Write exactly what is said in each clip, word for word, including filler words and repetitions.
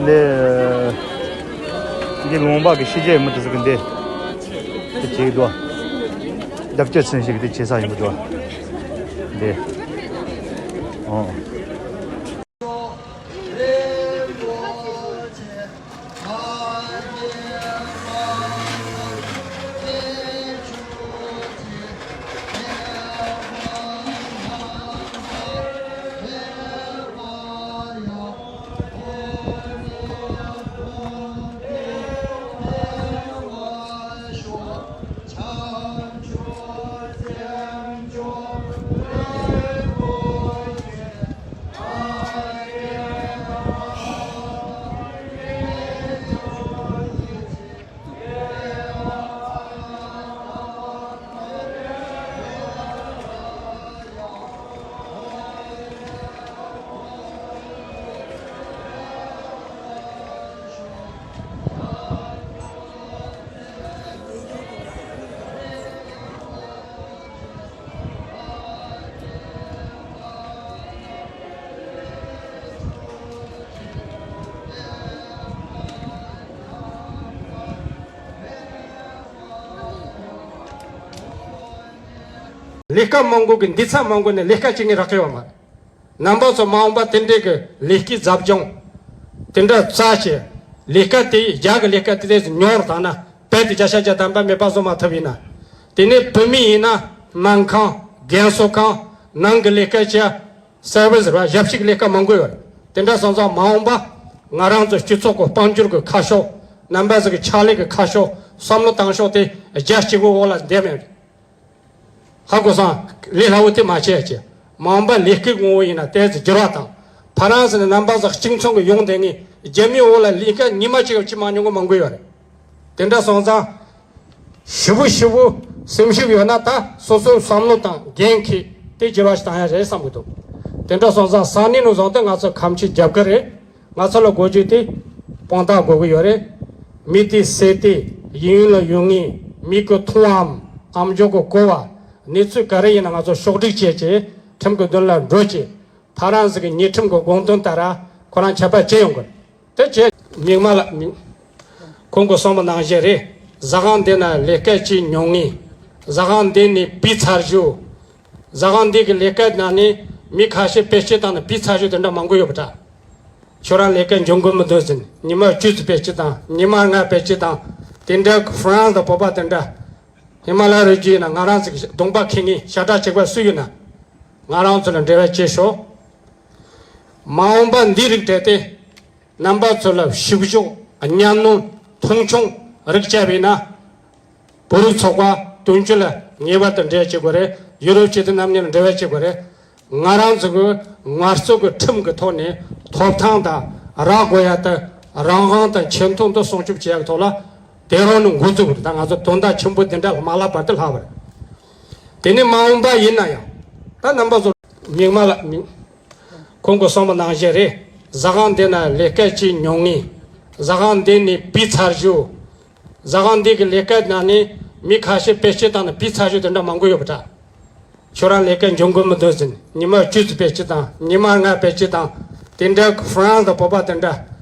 འདི་འདི་ལུང་པ་གི་ཤི་རྗེས་མི་དེ་ཟིག་གི་འདི་དེ་བྱེད་འདུག། བརྡབ་སྐྱོན་ཚན་ཞིག་དེ་བྱེད་ས་ཡིན་གི་འདུག། འདི་ཨོ། ལས་ཀ་མང་པོ་གི་འདི་ཚ་མང་པོ་ནས་ལས་ཀ་བྱེད་ངེས་རག་གི་ཡོད་མ་རེད། རྣམ་པ་ཚོ་མ་འོངས་པ་དེ་འདྲའི་གི་ལས་ཀའི་འཛབ་སྦྱོང་དེ་འདྲ་རྩ་ཆེ། ལས་ཀ་དེ་རྒྱ་གི་ལས་ཀ་དེ་དེ་ཉོ་བར་བཏང་ན་རྦད་དེ་བརྒྱ་ཆ་བརྒྱ་བདམས་པ་མེད་པ་བཟོ་མ་ཐུབ་ཡིན་ན། དེ་ནས་བུད་མེད་ཡིན་ན་སྨན་ཁང་རྒན་གསོ་ཁང་ནང་གི་ལས་ཀ་བྱས། སར་བི་སི་ར་ཞབས་ཕྱི་གི་ལས་ཀ་མང་པོ་ཡོད་རེད། དེ་འདྲ་སོང་ཙང་མ་འོངས་པ་ང་རང་ཚོ་སྤྱི་ཚོགས་ཀྱི་དཔལ་འབྱོར་གྱི་ཁ་ཕྱོགས། རྣམ་པ་ཚོ་གི་ཕྱག་ལས་ཀྱི་ཁ་ཕྱོགས། བསམ་བློ་བཏང་ཕྱོགས་དེ་རྒྱ་གཅིག་པོའི་འོག་ལ་བསྡད་མེད། ཧ་གོ་སོང་། ལས་སླ་བོ་དེ་མ་བྱེད་ཀྱི། མ་འོངས་པ་ལས་ཀའི་ངོ་བོ་ཡིན་ན་ཏོག་ཙམ་འགྱུར་བ་དང་། ཕ་རན་སི་ནས་རྣམ་པ་ཚོ་གཅིག་མཚུངས་ཀྱི་ཡོང་བསྡད་ངེས། རྒྱ་མིའི་འོག་ལ་ལས་ཀ་ཉི་མ་གཅིག་ཡང་བྱེད་མ་མྱོང་གི་མང་པོ་ཡོད་རེད། དེ་འདྲ་སོང་ཙང་། ཞེ་པོ་ཞེ་པོ་སེམས་ཤུགས་ཡོད་ན་ད་སོ་སོའི་བསམ་བློ་དང་འགན་འཁྱེར་ཏེ་འགྱུར་བ་ཞིག་བཏང་ཡ་རེད་བསམ་གི་འདུག། དེ་འདྲ་སོང་ཙང་སང་ཉིན་ནས་བཟུང་སྟེ་ང་ཚོ་ཁ་མཆུ་རྒྱབ་གི་རེད། ང་ཚོ་ལ་དགོས་རྒྱུ་དེ་དཔང་རྟགས་དགོས་གི་ཡོད་རེད། མི་དེ་བསད་དེ་གཡས་གཡོན་ལ་ཡོད་ངེས་མིག་གིས་མཐོང་བའམ་ཨམ་ཅོག་གིས་གོ་བ། གནས་ཚུལ་ག་རེ་ཡིན་ན་ང་ཚོ་ཕྱོགས་སྒྲིག་བྱས་བྱས་ཁྲིམས་ཀྱི་མདུན་ལ་འགྲོ་བྱས། ཕ་རན་སི་གི་ཉེས་ཁྲིམས་ཀྱི་དགོངས་དོན་ལྟར་ཁོ་རང་ཆད་པ་བཅད་ཡོང་གི་རེད། དེ་བྱས་མིག་དམར་ལ་མིག་ཁོང་གིས་གསུངས་པ་ནང་བཞིན་རེད། ཟ་ཁང་འདི་ན་ལས་ཀ་བྱེད་མྱོང་ངེས། ཟ་ཁང་འདི་ནས་ཕུད་ཚར་ཞོག། ཟ་ཁང་འདི་གི་ལས་ཀ་ནང་ནས་མི་ཁ་ཤས་བེད་སྤྱོད་བཏང་ནས་ཕུད་ཚར་ཞོག་དེ་འདྲ་མང་པོ་ཡོད་པ་འདྲ། ཁྱོད་རང་ལས་ཀ་འཇོན་གི་མི་འདུག་ཟེར་ནས་ཉི་མ་བཅུ་ཙམ་བེད་སྤྱོད་བཏང་། ཉི་མ་ལྔ་བེད་སྤྱོད་བཏང་། དེ་འདྲ་ཧྥ་རན་སི་དང་བོད་པ་དེ་འདྲ་ཧི་མ་ལ་ཡའི་རི་རྒྱུད་ཡིན་ན་ང་རང་ཚོ་གི་གདོང་པ་ཁེངས་ངེས་ཤ་ཁྲག་གཅིག་པ་སུ་ཡོད་ན། ང་རང་ཚོ་ལ་འབྲེལ་བ་བྱེད་ཤོག། མ་འོངས་པ་འདི་རིགས་བྲལ་ཏེ། རྣམ་པ་ཚོ་ལ་ཤུགས་སྦྱོང་གཉའ་གནོན་མཐོང་ཆུང་རིགས་བྱས་པས་ན། བོད་རིགས་ཚོགས་པ་དོན་གཅོད་ལ་ངེས་པར་དུ་འབྲེལ་བ་བྱེད་དགོས་རེད། ཡུ་རོབ་སྤྱི་མཐུན་རྣམ་གཉིས་ལ་འབྲེལ་བ་བྱེད་དགོས་རེད། ང་རང་ཚོ་གི་ངལ་རྩོལ་གྱི་ཁྲིམས་ཀྱི་ཐོག་ནས་ཐོབ་ཐང་དང་རག་དགོས་ཡ་དེ་རང་དབང་དང་ཆེ་མཐོང་དེ་སྲུང་སྐྱོབ་བྱེད་ཡ་གི་ཐོག་ལ་དེ་རང་ནས་འགོ་བཙུགས་དགོས་རེད། ད་ང་ཚོ་དོན་དག་ཆེན་པོ་འདི་འདྲ་མ་ལྷག་པར་དུ་ལྷག་པ་རེད། དེ་ནས་མ་འོངས་པ་ཡིན་ན་ཡང་ད་རྣམ་པ་ཚོ་མིག་དམར་ལ་མིག་ཁོང་གིས་གསུངས་པ་ནང་བཞིན་རེད། ཟ་ཁང་འདི་ན་ལས་ཀ་བྱེད་མྱོང་ངེས། ཟ་ཁང་འདི་ནས་ཕུད་ཚར་ཞོག། ཟ་ཁང་འདི་གི་ལས་ཀ་ནང་ནས་མི་ཁ་ཤས་བེད་སྤྱོད་བཏང་ནས་ཕུད་ཚར་ཞོག་དེ་འདྲ་མང་པོ་ཡོད་པ་འདྲ། ཁྱོད་རང་ལས་ཀ་འཇོན་གི་མི་འདུག་ཟེར་ནས་ཉི་མ་བཅུ་ཙམ་བེད་སྤྱོད་བཏང་། ཉི་མ་ལྔ་བེད་སྤྱོད་བཏང་། དེ་འདྲ་ཧྥ་རན་སི་དང་བོད་པ་དེ་འདྲ་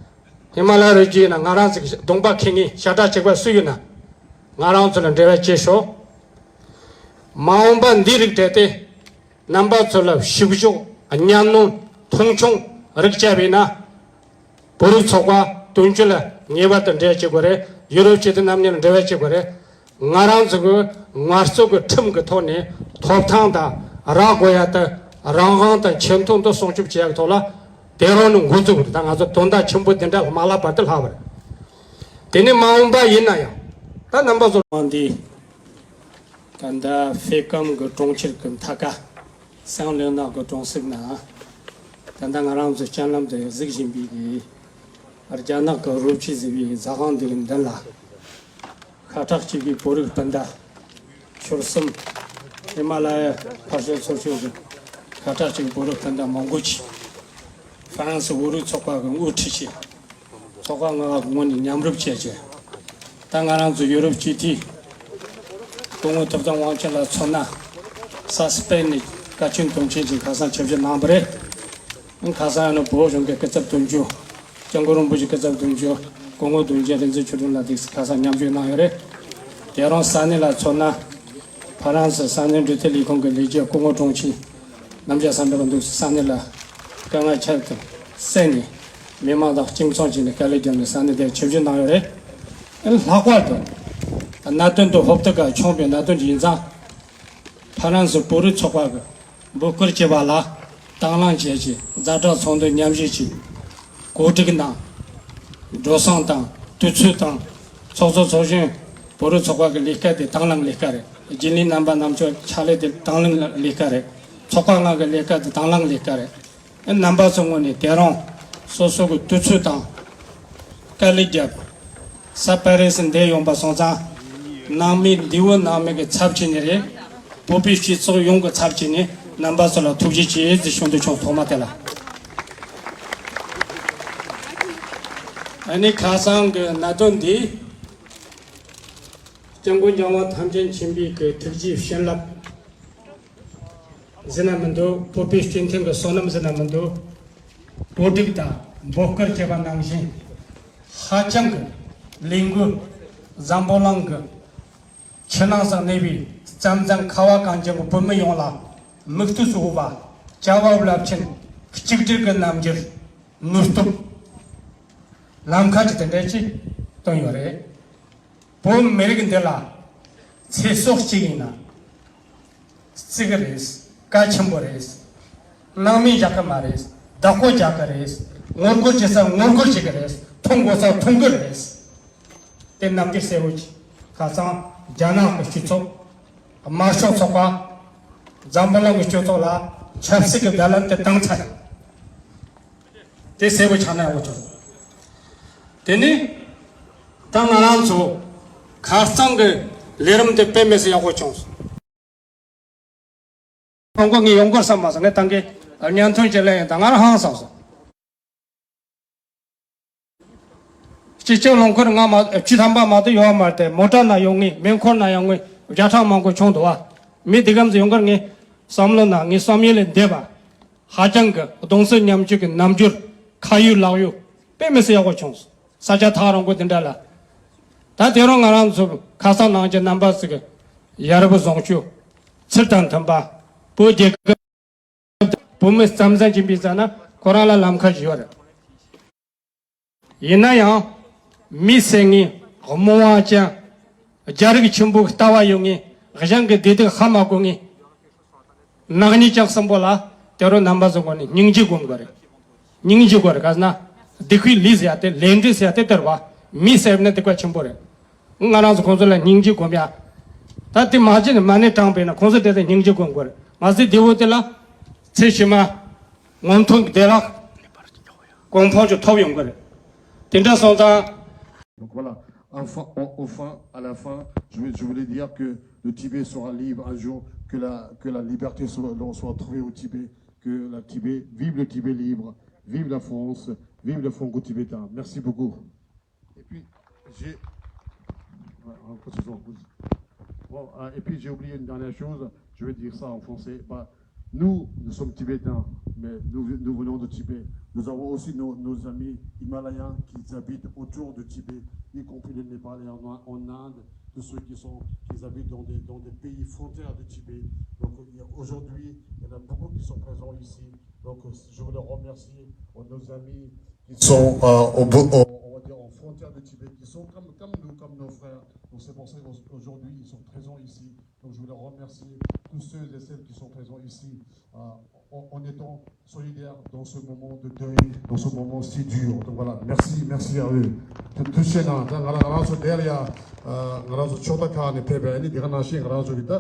ཧི་མ་ལ་ཡའི་རི་རྒྱུད་ཡིན་ན་ང་རང་ཚོ་གི་གདོང་པ་ཁེངས་ངེས་ཤ་ཁྲག་གཅིག་པ་སུ་ཡོད་ན། ང་རང་ཚོ་ལ་འབྲེལ་བ་བྱེད་ཤོག། མ་འོངས་པ་འདི་རིགས་བྲལ་ཏེ། རྣམ་པ་ཚོ་ལ་ཤུགས་སྦྱོང་གཉའ་གནོན་མཐོང་ཆུང་རིགས་བྱས་པས་ན། བོད་རིགས་ཚོགས་པ་དོན་གཅོད་ལ་ངེས་པར་དུ་འབྲེལ་བ་བྱེད་དགོས་རེད། ཡུ་རོབ་སྤྱི་མཐུན་རྣམ་གཉིས་ལ་འབྲེལ་བ་བྱེད་དགོས་རེད། ང་རང་ཚོ་གི་ངལ་རྩོལ་གྱི་ཁྲིམས་ཀྱི་ཐོག་ནས་ཐོབ་ཐང་དང་རག་དགོས་ཡ་དེ་རང་དབང་དང་ཆེ་མཐོང་དེ་སྲུང་སྐྱོབ་བྱེད་ཡ་གི་ཐོག་ལ་དེ་རང་ནས་འགོ་བཙུགས་དགོས་རེད། ད་ང་ཚོ་དོན་དག་ཆེན་པོ་འདི་འདྲ་མ་ལྷག་པར་དུ་ལྷག་པ་རེད། དེ་ནས་མ་འོངས་པ་ཡིན་ན་ཡང་ད་རྣམ་པ་ཚོ་འདི། ད་ལྟ་ཧྥེ་ཀམ་གྱི་གྲོང་ཁྱེར་གྱི་མཐའ་ཁ་སང་ལོན་ནག་གི་གྲོང་གསེབ་ན། ད་ལྟ་ང་རང་ཚོ་སྤྱན་ལམ་དུ་གཟིགས་བཞིན་པའི་རྒྱ་ནག་གི་རོ་ཁྱི་ཟེར་བའི་ཟ་ཁང་འདིའི་མདུན་ལ། ཤ་ཁྲག་གཅིག་པའི་བོད་རིགས་སྤུན་ཟླ་ཁྱོར་གསུམ། ཧི་མ་ལ་ཡའི་ཕར་ཕྱོགས་ཚུར་ཕྱོགས་ཀྱི་ཤ་ཁྲག་གཅིག་པའི་བོད་རིགས་སྤུན་ཟླ་མང་པོ་ཅིག་ཧྥ་རན་སི་བོད་རིགས་ཚོགས་པ་གི་དབུ་ཁྲིད་ཅིག་ཚོགས་པ་ལྔ་པ་གི་ངོས་ནས་མཉམ་རུབ་བྱས་རྗེས། ད་ང་རང་ཚོ་ཡུ་རོབ་སྤྱི་འཐུས་སྐུ་ངོ་ཐུབ་བསྟན་དབང་ཆེན་ལགས་མཚོན་ན། ས་སི་པེན་ནས་བཀའ་ཆེན་དོན་ཆེན་ཅིག་ཁ་སང་ཆིབས་བསྒྱུར་གནང་བ་རེད། ཁ་སང་ཡང་ན་བོད་གཞུང་གི་སྐུ་ཚབ་དོན་གཅོད་ སྐྱབས་མགོན་རིན་པོ་ཆེ་སྐུ་ཚབ་དོན་གཅོད་སྐུ་ངོ་དོན་གཅོད་རིག་འཛིན་ཆོས་སྒྲོན་ལགས་དེ་ཁ་སང་མཉམ་ཞུགས་གནང་ཡོད་རེད། དེ་རིང་ས་གནས་ལ་མཚོན་ན། ཧྥ་རན་སི་ས་གནས་འབྲེལ་མཐུད་ལས་ཁུངས་ཀྱི་ལས་བྱེད་སྐུ་ངོ་དྲུང་ཆེ་རྣམ་རྒྱལ་བསམ་འགྲུབ་འདུག་ས་གནས་ལ་དཀའ་ངལ་ཁྱད་དུ་བསད་ནས་མི་མང་དང་གཅིག་མཚུངས་བྱས་ནས་དཀའ་ལས་བརྒྱབ་ནས་ས་གནས་དེར་ཆིབས་བསྒྱུར་གནང་ཡོད་རེད། ལྷག་པར་དུ་གནད་དོན་དུ་ཧོབ་ཏེ་ཀ་བྱུང་བའི་གནད་དོན་ཅིག་ཡིན་ཙང་། ཧྥ་རན་སི་བོད་རིགས་ཚོགས་པ་གི་འབོད་སྐུལ་བྱས་པ་ལ་དང་བླངས་བྱས་ཀྱི་ཛ་དྲག་ཚོགས་འདུ་མཉམ་ཞུགས་ཀྱིས་གོ་སྒྲིག་གནང་། འགྲོ་སོང་དང་དུས་ཚོད་དང་ཚོགས་གཙོ་ཚོགས་གཞོན། བོད་རིགས་ཚོགས་པ་གི་ལས་ཀ་དེ་དང་བླངས་ལས་ཀ་རེད། རྒྱུན་ལས་རྣམ་པ་རྣམ་ཚོ་ཕྱག་ལས་དེ་དང་བླངས་ལས་ཀ་རེད། ཚོགས་པ་ལྔ་གི་ལས་ཀ་དེ་དང་བླངས་ལས་ཀ་རེད། རྣམ་པ་ཚོའི་ངོས་ནས་དེ་རིང་སོ་སོ་གི་དུས་ཚོད་དང་དཀའ་ལས་བརྒྱབ། ས་པེ་རི་སི་འདིར་ཡོང་པ་སོང་ཙང་། ནང་མི་འདི་བོ་ནང་མི་གི་ཚབ་བྱས་ནས་རེད། བོད་པའི་སྤྱི་ཚོགས་ཡོངས་ཀྱི་ཚབ་བྱས་ནས་རྣམ་པ་ཚོ་ལ་ཐུགས་རྗེ་ཆེ་ཟེར་ཞུ་འདོད་བྱུང་། ཐོག་མ་དེ་ལ། ཨ་ནི་ཁ་སང་གི་གནད་དོན་འདི། སྐྱབས་མགོན་རྒྱལ་བ་ཐམས་ཅད་མཁྱེན་པའི་གི་ཐུགས་རྗེའི་བྱིན་རླབས་ཟེར་ན་མི་འདུག་བོད་པའི་སྤྱི་མཐུན་གྱི་བསོད་ནམས་ཟེར་ན་མི་འདུག་གོ་སྒྲིག་དང་འབོད་སྐུལ་བྱས་པ་ནང་བཞིན། ཧ་ཅང་གི་ལས་འགུལ་འཛམ་བུ་གླིང་གི་ཕྱི་ནང་ས་གནས་པའི་ཙམ་ཙམ་ཁ་བ་གངས་ཅན་གྱི་བོད་མི་ཡོངས་ལ་མིག་ལྟོས་སུ་འོས་པ་བྱ་བ་རླབས་ཆེན་གཅིག་སྒྲིལ་གྱི་རྣམ་འགྱུར་ནུས་སྟོབས་ལམ་ཁ་ཅིག་དེ་འདྲ་ཅིག་བཏོན་ཡོད་རེད། བོད་མི་རིགས་འདི་ལ་ཚེ་སྲོག་གཅིག་ཡིན་ན། བརྩི་གི་རེད། གལ་ཆེན་པོ་རེད། སྣང་མེད་བཞག་གི་མ་རེད། བདག་པོ་རྒྱག་གི་རེད། ངོ་རྒོལ་བྱེད་ས་ངོ་རྒོལ་བྱེད་གི་རེད། མཐོང་དགོས་ས་མཐོང་གི་རེད། དེ་རྣམ་འགྱུར་གསལ་བོ་ཅིག་ཁ་སང་རྒྱ་ནག་གི་སྤྱི་ཚོགས། དམར་ཤོག་ཚོགས་པ། འཛམ་བུ་གླིང་གི་སྤྱི་ཚོགས་ལ་ཆབ་སྲིད་ཀྱི་བརྡ་ལན་དེ་བཏང་ཚར། དེ་གསལ་པོ་ཆགས་ན་ཡག་པོ་བྱུང་། དེ་ནི་ད་ང་རང་ཚོ་ཁ་རྩང་གི་ལས་རིམ་དེ་དཔེ་མི་སྲིད་ཡག་པོ་བྱུང་། ཁོང་ཁོང་ངས་ཡོང་སྐོར་བསམ་མ་སོང་། ངས་ད་གིན་སྙན་ཐོན་ཅིག་ལེན་ཡིན། ད་ང་རང་ཧང་སངས་སོང་། སྤྱི་ཁྱབ་རླངས་འཁོར་ང་མ་བཅུ་ཐམ་པ་མ་གཏོགས་ཡོད་མ་རེད། མོ་ཊ་ན་ཡོང་ངེས། མེ་འཁོར་ན་ཡོང་ངེས། བརྒྱ་ཕྲག་མང་པོ་བྱུང་འདུག་བ། མི་འདི་གམ་ཚོ་ཡོང་གར་ངའི་བསམ་བློ་ན་ངའི་བསམ་ཡུལ་ལས་འདས་པ། ཧ་ཅང་གི་གདུང་སེམས་མཉམ་སྐྱེད་ཀྱི་རྣམ་འགྱུར། ཁ་ཡོད་ལག་ཡོད་དཔེ་མི་སྲིད་ཡག་པོ་བྱུང་། ས་ཆ་ཐག་རིང་པོ་འདི་འདྲ་ལ། ད་དེ་རིང་ང་རང་ཚོ་ཁ་སང་ནང་གི་རྣམ་པ་ཚོ་གི་ཡར་བུ་བཟང་སྤྱོད་ཚུལ་དང་མཐུན་པ། བོད་རྒྱལ་ཁབ་བོད་མི་ཙམ་ཙམ་ཅིག་ཡིན་པའི་ས་ན་ཁོ་རང་ལ་ལམ་ཁ་ཞིག་ཡོད་རེད། ཡིན་ན་ཡང་མི་སེར་ངའི་རྨོངས་པ་ཅན། རྒྱ་རིགས་ཆེན་པོའི་ལྟ་བ་ཡོད་ངེས། གཞན་གྱི་བདེ་སྡུག་ཧ་མ་གོ་ངེས། ནག་ཉེས་ཅན་གསུམ་པོ་ལ་དེ་རུ་རྣམ་པ་ཚོ་ངོས་ནས་སྙིང་རྗེ་སྒོམ་དགོས་རེད། སྙིང་རྗེ་དགོས་རེད། ག་ཟེར་ན་སྡིག་པའི་ལས་ཟེར་ཡ་དེ། ལས་འབྲས་ཟེར་ཡ་དེ་དེ་རེད་བ། མི་ཟེར་ན་སྡིག་པ་ཆེན་པོ་རེད། ང་རང་ཚོ་ཁོང་ཚོ་ལ་སྙིང་རྗེ་སྒོམ་ཡ། ད་དེ་མ་བྱས་ནས་མ་ཎི་བགྲངས་པས་ན་ཁོང་ཚོ་དེ་ལ་སྙིང་རྗེ་སྒོམ་དགོས་རེད། ང་ཚོའི་བདེ་བོ་དེ་ལ་ཚེ་ཕྱི་མ་མངོན་མཐོ་གི་བདེ་བླག་གོ་འཕང་ཅིག་ཐོབ་ཡོང་གི་རེད། དེ་འདྲ་སོང་ཙང་། Donc voilà, enfin, au, au fin, à la fin, je, vais- je voulais dire que le Tibet sera libre un jour, que la, que la liberté soit, soit trouvée au Tibet, que la Tibet, vive le Tibet libre, vive la France, vive le franco-tibétain. Merci beaucoup. Et puis, j'ai. Ouais, on continue, on continue. Bon, euh, et puis j'ai oublié une dernière chose, je vais dire ça en français. Bah, nous, nous sommes tibétains, mais nous, nous venons de Tibet. Nous avons aussi nos, nos amis himalayens qui habitent autour du Tibet, y compris le Népal et en, en Inde, tous ceux qui sont, qui habitent dans des, dans des pays frontières du Tibet. Donc il y a- aujourd'hui, il y en a beaucoup qui sont présents ici. Donc je voudrais remercier euh, nos amis qui sont euh, au, au- on va dire en frontière de Tibet, qui sont comme, comme nous, comme nos frères. Donc c'est pour ça qu'aujourd'hui, ils sont présents ici. Donc je voudrais remercier tous ceux et celles qui sont présents ici euh, en, en étant solidaires dans ce moment de deuil, dans ce moment si dur. Donc voilà, merci, merci à eux. Tout- tout cela, ང་རང་ང་རང་ཚོ་དེར་ཡ། ང་རང་ཚོ་ཕྱོགས་མཐའ་ཁག་ནས་ཕེབས་པའི་ཨ་ནི་དེ་ག་ནང་བཞིན་ང་རང་ཚོ་གི་ད།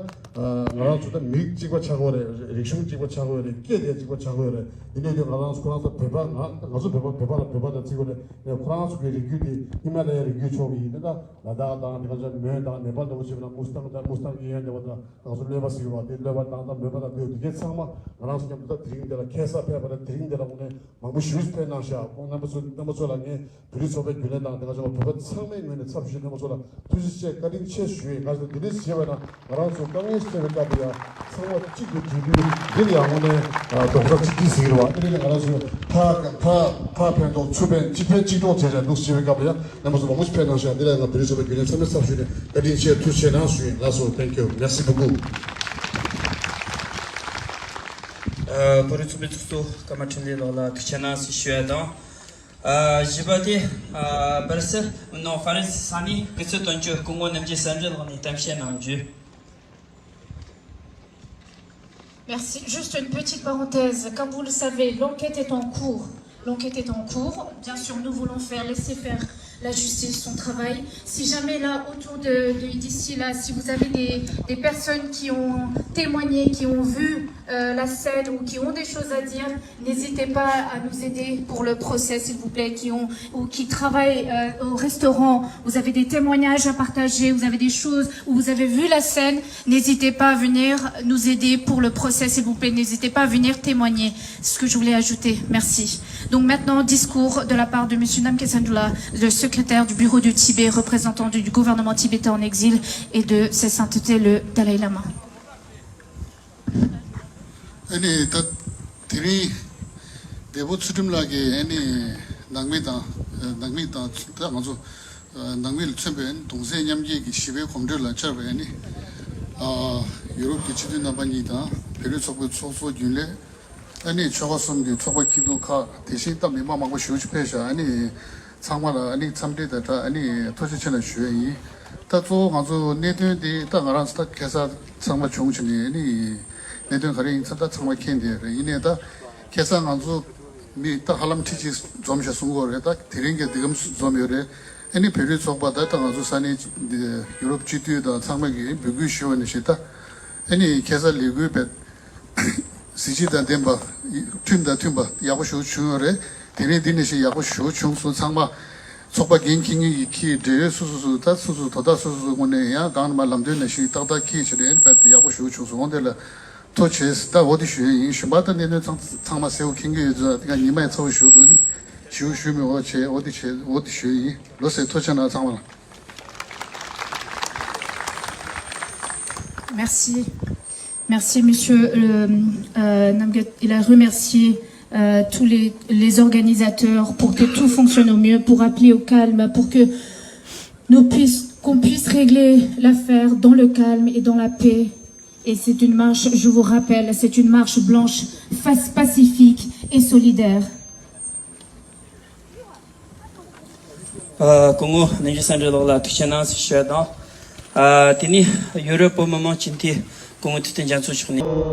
ང་རང་ཚོ་ད་མི་གཅིག་པ་ཆགས་ཀྱི་ཡོད་རེད། རིག་གཞུང་གཅིག་པ་ཆགས་ཀྱི་ཡོད་རེད། སྐད་དེ་གཅིག་པ་ཆགས་ཀྱི་ཡོད་རེད། ཡིན་ནའི་དེ་ང་རང་ཚོ་ཁོ་རང་ཚོ་བོད་པ། ང་ང་ཚོ་བོད་པ་བོད་པ་ལ་བོད་པ་ལ་བརྩི་གི་ཡོད་རེད། ཁོ་རང་ཚོ་གི་རིགས་རྒྱུད་དེ་ཧི་མ་ལ་ཡའི་རིགས་རྒྱུད་ཕྱོགས་ཀྱི་ཡིན་ན། ད་ལ་དྭགས་དང་དེ་ག་ཚོ་མོན་དང་ནེ་པཱལ་དང་བྱས་པ་ན་མུ་སྟང་དང་མུ་སྟང་གི་ཡན་དེ་བ་དང་། ང་ཚོ་གློ་བ་ཟེར་བ་དེ། གློ་བ་དང་དང་མོན་པ་དང་མོན། དེ་གའི་ཚང་མ་ང་རང་ཚོ་མཉམ་དུ་ད་དེ་རིང་འདི་ལ་ཁ་སང་ཕེབས་པ་དང་དེ་རིང་འདི་ལ་དངོས་གནས་མང་པོ་ཞེ་པོ་ཕེབས་གནང་ཤག་ཁོང་རྣམ་པ་ཚོ་རྣམ་པ་ཚོ་ལ་ངས་བོད་རིགས་ཚོགས་པའི་རྒྱུན་ལས་དང་ ང་ཚོ་བོད་པ་ཚང་མའི་ངོས་ནས་ཚབ་ཞུས་རྣམ་པ་ཚོ་ལ་ཐུགས་རྗེ་ཆེ། བཀའ་དྲིན་ཆེ་ཞུ་ཡིན། ང་ཚོ་འདི་འདྲས་བྱས་པ་ན་ང་རང་ཚོ་དཀའ་ངལ་འཕྲད་པའི་སྐབས་དེ་ཡང་ཚང་མ་གཅིག་ཏུ་སྒྲིལ་རྒྱུ་འདི་ལ་ཡང་དངོས་གནས་རྡོག་རྩ་གཅིག་སྒྲིལ་ཟེར་གྱི་རེད་བ། དེ་ནས་ང་རང་ཚོ་ཕར་ཕར་ཕར་ཕན་ཐོགས་ཚུར་ཕན་གཅིག་ཕན་གཅིག་གྲོགས་བྱས་བྱས་འདུག་བྱས་པའི་སྐབས་དེ་ཡང་རྣམ་པ་ཚོ་མང་པོ་ཞིག་ཕན་ཐོགས་ཤག་འདི་ལ་ང་བོད་རིགས་ཚོགས་པའི་བརྒྱུད་ལས་ཚང་མས་ཚབ་ཞུས་ནས་བཀའ་དྲིན་ཆེ་ཐུགས་རྗེ་ཆེ་གནང་ཞུ་ཡིན། ལགས་སོ། Thank you. Merci beaucoup. ཨ། བོད་རིགས་ཚོགས་པའི་ཚོགས་གཙོ་ཀརྨ་འཕྲིན་ལས་ལགས་ལ་ཐུགས་རྗེ་ཆེ་གནང་ཞེས་ཞུ་ཡ་དང་། ཨ། བཞི་པ་དེ། ཨ། བར་སི་ནོ་ཧྥ་རན་སི་ས་གནས་དགུ་ཚོད་དོན་གཅོད་སྐུ་ངོ་རྣམ་རྒྱལ་གསལ་འགྲེལ་ལགས་ནས་གཏམ་བཤད་གནང་རྒྱུ། Merci. Juste une petite parenthèse. Comme vous le savez, l'enquête est en cours. L'enquête est en cours. Bien sûr, nous voulons faire, laisser faire la justice son travail. Si jamais là, autour de, de- d'ici là, si vous avez des, des personnes qui ont témoigné, qui ont vu euh, la scène ou qui ont des choses à dire, n'hésitez pas à nous aider pour le procès, s'il vous plaît, qui ont ou qui travaillent euh, au restaurant, vous avez des témoignages à partager, vous avez des choses où vous avez vu la scène, n'hésitez pas à venir nous aider pour le procès, s'il vous plaît, n'hésitez pas à venir témoigner. C'est ce que je voulais ajouter. Merci. Donc maintenant, discours de la part de Monsieur Namgay Sangdrul, le secrétaire du bureau du Tibet, représentant du, du gouvernement tibétain en exil et de Sa Sainteté le Dalai Lama. ཨ་ནི་ད་དེ་རིང་འདས་པོ་ཚུལ་ཁྲིམས་ལགས་ཀྱིས་ཨ་ནི་ནང་མི་དང་ནང་མི་དང་ད་ང་ཚོ་ནང་མི་ལ་མཚོན་པའི་གདུང་སེམས་མཉམ་སྐྱེད་ཀྱི་ཞི་བའི་གོམ་བགྲོད་ལ་བཅར་བའི་ཨ་ནི་ཡུ་རོབ་ཀྱི་སྤྱི་འཐུས་རྣམ་པ་གཉིས་དང་བོད་རིགས་ཚོགས་པའི་ཚོགས་གཙོ་རྒྱུན་ལས། ཨ་ནི་ཆོལ་ཁ་གསུམ་གྱི་ཚོགས་པ་སྐྱིད་སྡུག་ཁག་དེ་བཞིན་ད་མི་མང་མང་པོ་ཞེ་པོ་ཅིག་ཕེབས་ཤག་ཨ་ནི་ཚང་མ་ལ་ཨ་ནི་འཚམས་འདྲི་དང་སྦྲགས་ཨ་ནི་ཐུགས་རྗེ་ཆེ་ལ་ཞུ་ཡ་ཡིན། ད་གཙོ་བོ་ང་ཚོ་གནད་དོན་འདི་ད་ང་རང་ད་ཁ་སང་ཚང་མ་བྱུང་བྱས་ནས་ཨ་ནི་གནད་དོན་ག་རེ་ཡིན་ཚང་ད་ཚང་མ་མཁྱེན་བསྡད་ཡོད་རེད། ཡིན་ནའི་ད་ཁ་སང་ང་ཚོ་མི་ད་ཧ་ལམ་ཁྲི་གཅིག་འཛོམས་ཤག་གསུང་གི་ཡོད་རེད། ད་དེ་རིང་གི་འདི་གམ་འཛོམས་ཡོད་རེད། ཨ་ནི་བོད་རིགས་ཚོགས་པ་ད་ད་ང་ཚོ་ས་གནས་འདི་ཡུ་རོབ་སྤྱི་འཐུས་དང་ཚང་མ་གིས་འབོད་སྐུལ་ཞུས་པ་ནང་བཞིན་ད་ཨ་ནི་ཁ་སང་ལས་འགུལ་བས། གཟི་བརྗིད་དང་ལྡན་པ། ཁྲིམས་དང་མཐུན་པ་ཡག་པོ་ཞེ་པོ་བྱུང་ཡོད་རེད། དེ་རིང་འདི་ནང་བཞིན་ཡག་པོ་ཞེ་པོ་བྱུང་སོང་། ཚང་མ་ཚོགས་པ་འགན་འཁྱེར་མཁན་གྱིས་འཁྱེར། འབྲེལ་ཡོད་སོ་སོ་སོ་ད་སོ་སོ་དོ་བདག་སོ་སོ་སོའི་ངོས་ནས་ཡང་སྒང་ནས་མར་ལམ་སྟོན་ནང་བཞིན་ཏག་ཏག་འཁྱེར་བྱས་ནས་ཡག་པོ་ཞེ་པོ་བྱུང་སོང་། འོ་དེ་ལ་ཐུགས་རྗེ་ཆེ་ད་འོ་དེ་ཞུ་ཡ་ཡིན། གཞན་པ་ད་གནད་དོན་ཚང་ཚང་མ་གསལ་པོ་མཁྱེན་གྱི་ཡོད་ཚོད་ད་ཉི་མ་ཡང་ཚ་པོ་ཞེ་པོ་འདུག་ནི་ཞེ་པོ་ཞུ་མི་འོ་བྱས་འོ་དེ་བྱས་འོ་དེ་ཞུ་ཡ་ཡིན། ལགས་སོ། ཐུགས་རྗེ་ཆེ་གནང་། ཚང་མ་ལ། Merci. Merci, monsieur. Euh, euh, Namgay, il a remercié euh, tous les, les organisateurs pour que tout fonctionne au mieux, pour appeler au calme, pour que nous puissions, qu'on puisse régler l'affaire dans le calme et dans la paix. Et c'est une marche, je vous rappelle, c'est une marche blanche, face pacifique et solidaire. ཨ། སྐུ་ངོ་རྣམ་རྒྱལ་གསལ་འགྲེལ་ལགས་ལ་ཐུགས་རྗེ་ཆེ་གནང་ཞེས་ཞུ་ཡ་དང་། ཨ། དེ་ནས་ཡུ་རོབ་བོད་མི་མང་སྤྱི་འཐུས་སྐུ་ངོ་ཐུབ་བསྟན་རྒྱ་མཚོ་མཆོག་ནས།